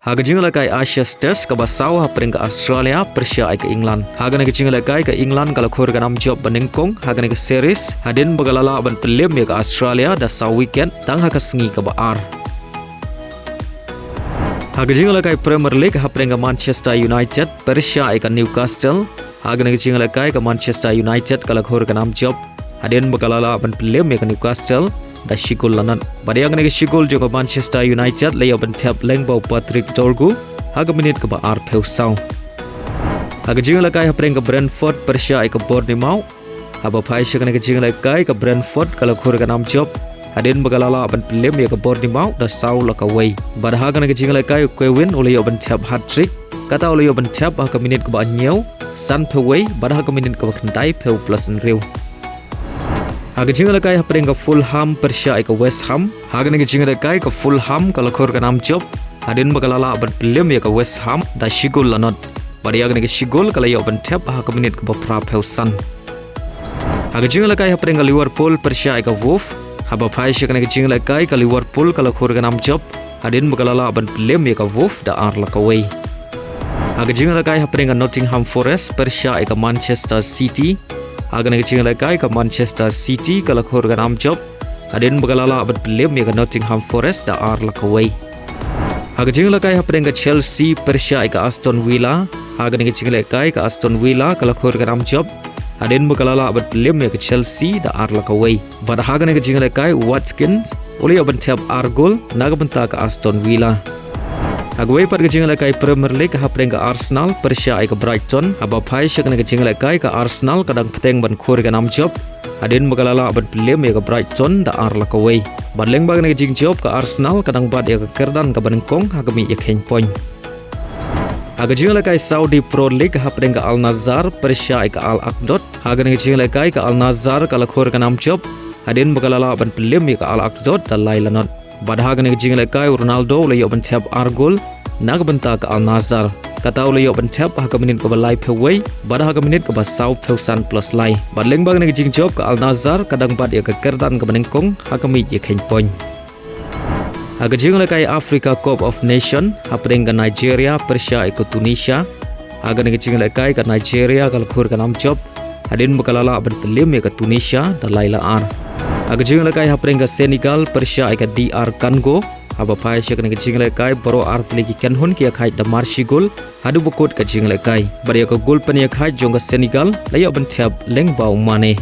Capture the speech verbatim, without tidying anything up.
Ha ka jingïalehkai Ashes Test kaba saw hapdeng ka Australia pyrshah ïa ka England. Ha kane ka jingïalehkai ka England ka la khur ka nam jop ba nyngkong ha kane ka series hadien ba ka la lah ban pynlip ïa ka Australia da saw wicket tang ha ka sngi kaba ar. Ha ka jingïalehkai Premier League hapdeng ka Manchester United pyrshah ïa ka Newcastle. Ha kane ka jingïalehkai ka Manchester United ka la khur ka nam jop hadien ba ka la lah ban pynlip ïa ka Newcastle da shi gol la nod. Bad ïa kane ka shi gol jong ka Manchester United la ïoh ban thep lyngba u Patrick Dorgu ha ka minit kaba arphew saw. Ha ka jingïalehkai hapdeng ka Brentford pyrshah ïa ka Bournemouth. Haba phai sha kane ka jingïalehkai ka Brentford ka la khur ka nam jop hadien ba ka la lah ban pynlip ïa ka Bournemouth da saw la kawei. Bad ha kane ka jingïalehkai u Kewin u la ïoh ban thep hat-trick, kata u la ïoh ban thep ha ka minit kaba hynñiew, sanphew wei, bad ha ka minit kaba khyndaiphew plus hynriew. Ha ka jingïalehkai hapdeng ka Fulham pyrshah ïa ka West Ham. Ha kane ka jingïalehkai ka Fulham ka la khur ka nam jop hadien ba ka la lah ban pynlip ïa ka West Ham da shi gol la nod. Bad ïa kane ka shi gol ka la ïoh ban thep ha ka minit kaba phraphew san. Ha ka jingïalehkai hapdeng ka Liverpool pyrshah ïa ka Wolves. Haba phai sha kane ka jingïalehkai ka Liverpool ka la khur ka nam jop hadien ba ka la lah ban pynlip ïa ka Wolves da ar la kawei. Ha ka jingïalehkai hapdeng ka Nottingham Forest pyrshah ïa ka Manchester City. Ha kane ka jingïalehkai ka Manchester City ka la khur ka nam jop hadien ba ka la lah ban pynlip ïa ka Nottingham Forest da ar la kawei. Ha ka jingïalehkai hapdeng ka Chelsea pyrshah ïa ka Aston Villa. Ha kane ka jingïalehkai ka Aston Villa ka la khur ka nam jop hadien ba ka la lah ban pynlip ïa ka Chelsea da ar la kawei. Bad ha kane ka jingïalehkai u Watkins u la ïoh ban thep ar gol na ka bynta ka Aston Villa. Ha kawei pat ka jingïalehkai Premier League hapdeng ka Arsenal pyrshah ïa ka Brighton. Haba phai sha kane ka jingïalehkai ka Arsenal ka dang bteng ban khur ka nam jop hadien ba ka la lah ban pynlip ïa ka Brighton da ar la kawei. Bad lyngba kane ka jingjop ka Arsenal ka dang bat ïa ka kyrdan kaba nyngkong ha ka miej ïakheiñ point. Ha ka jingïalehkai Saudi Pro League hapdeng ka Al Nassr pyrshah ïa ka Al Akdod. Ha kane ka jingïalehkai ka Al Nassr ka la khur ka nam jop hadien ba ka la lah ban pynlip ïa ka Al Akdod da lai la nod. Bad ha kane ka jingïalehkai u Ronaldo u la ïoh ban thep ar gol na ka bynta ka Al Nassr. Kata u la ïoh ban thep ha ka minit kaba laiphew wei bad ha ka minit kaba sawphew san plus lai. Bad lyngba kane ka jingjop ka Al Nassr ka dang bat ïa ka kyrdan kaba nyngkong ha ka miej ïakheiñ point. Ha ka jingïalehkai Africa Cup of Nation hapdeng ka Nigeria pyrshah ïa ka Tunisia. Ha kane ka jingïalehkai ka Nigeria ka la khur ka nam jop hadien ba ka la lah ban pynlip ïa ka Tunisia da lai la ar. Ha ka jingïalehkai hapdeng ka Senegal pyrshah ïa ka D R Congo. Haba phai sha kane ka jingïalehkai baroh artylli ki kynhun ki ïakhaid da mar shi gol haduh ba kut ka jingïalehkai. Bad ïa ka gol pynïakhaid jong ka Senegal la ïoh ban thep lyngba u Mane.